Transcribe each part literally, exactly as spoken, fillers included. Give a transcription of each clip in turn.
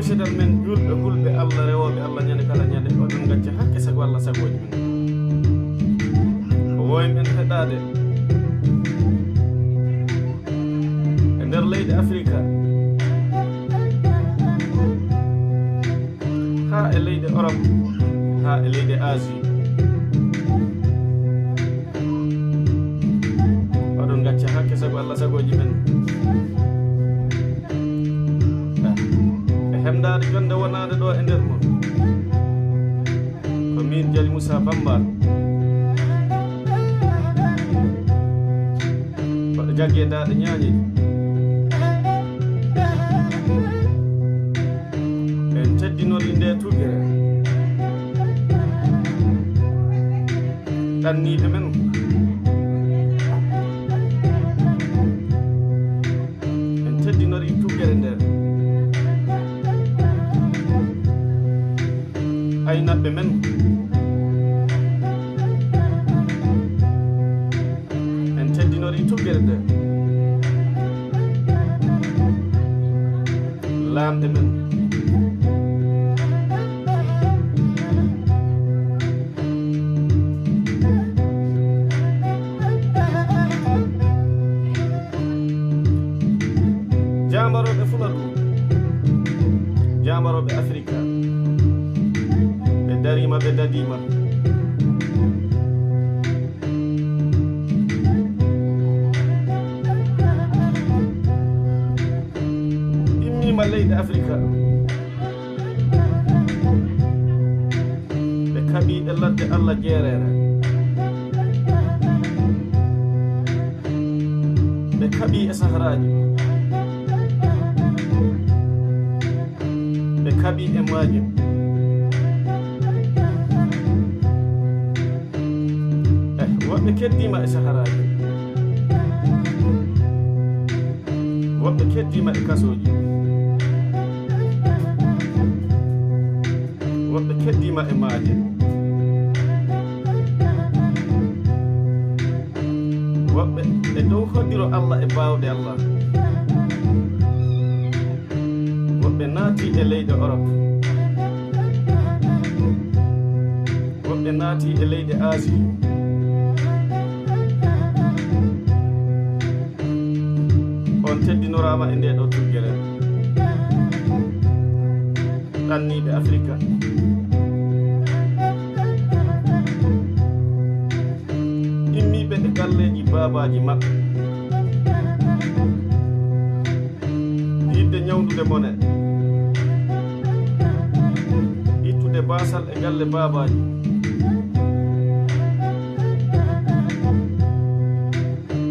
Seetal men juulɓe, hulɓe Allah, rewooɓe Allah ñande kala ñande, oɗon ngacca hakke sago Allah sagooji men. Ko woowi men heɗaade e nder leyɗe Afrika, haa e leyɗe Orop, haa e leyɗe Asie. Oɗon ngacca hakke sago Allah sagooji men. E hemdaade jonde wonaade ɗo e nder mon. Ko min Jali Moussa Bamba. Koɗo jaggi e daaɗe ñaañe. En teddinori nde tugere. Ɗanniiɓe men. En teddinori tugere nden. Aynaaɓe men. En teddinori tugere nden. Laamɓe men. Jaambarooɓe Fuladu, jaambarooɓe Afirika, ɓe dariima, ɓe dadiima. Immiima leyɗe Afirika. Ɓe kaɓi e ladde Allah jeereere. Ɓe kaɓi e saharaaji. Ɓe kaɓi e maaje. Eh, woɓɓe keddiima e saharaaji. Woɓɓe keddiima e kasooji. Woɓɓe keddiima e maaje. Woɓɓe e dow hoddiro Allah e baawɗe Allah. Woɓɓe naati e leyɗe Orop. Woɓɓe naati e leyɗe Asie. On teddinoraama e ndee ɗoo tuggere. Ɗanniiɓe Afirika. Immiiɓe e galleeji baabaaji maɓɓe. Yiɗde ñawndude mone. Ittude baasal e galle baabaaji.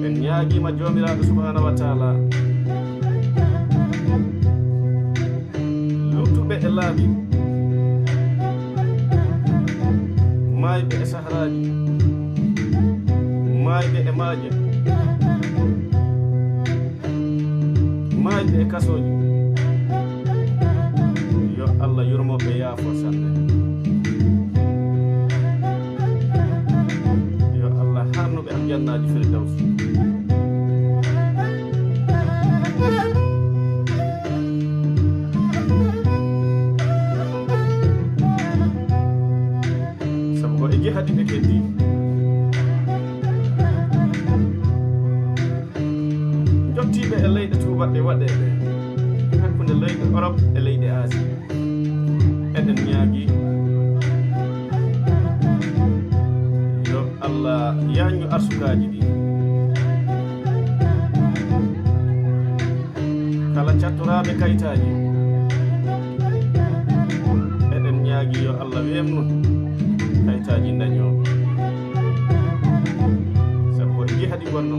En ñaagiima Joomiraaɗo Subhaanahu wa Taala. Luttuɓe e laabi. Maayɓe e saharaaji. Maayɓe e maaje. Maayɓe e kasooji. Yo Allah yurmo ɓe, yaafo sanne. Yo Allah harnu ɓe aljannaaji Firdawsi. Sabu ko e jihadi ɓe keddi. Jottiiɓe e leyɗe tuubaɗɗe waɗeeɓe hakkunde leyɗe Orop e leyɗe Asie. Eɗen ñaagi yo Allah yaññu arsukaaji ɗi. Kala cattoraaɓe kaytaaji, eɗen ñaagi yo Allah weemnu kaytaaji ndañoo. Sabu ko e jihadi ngonno.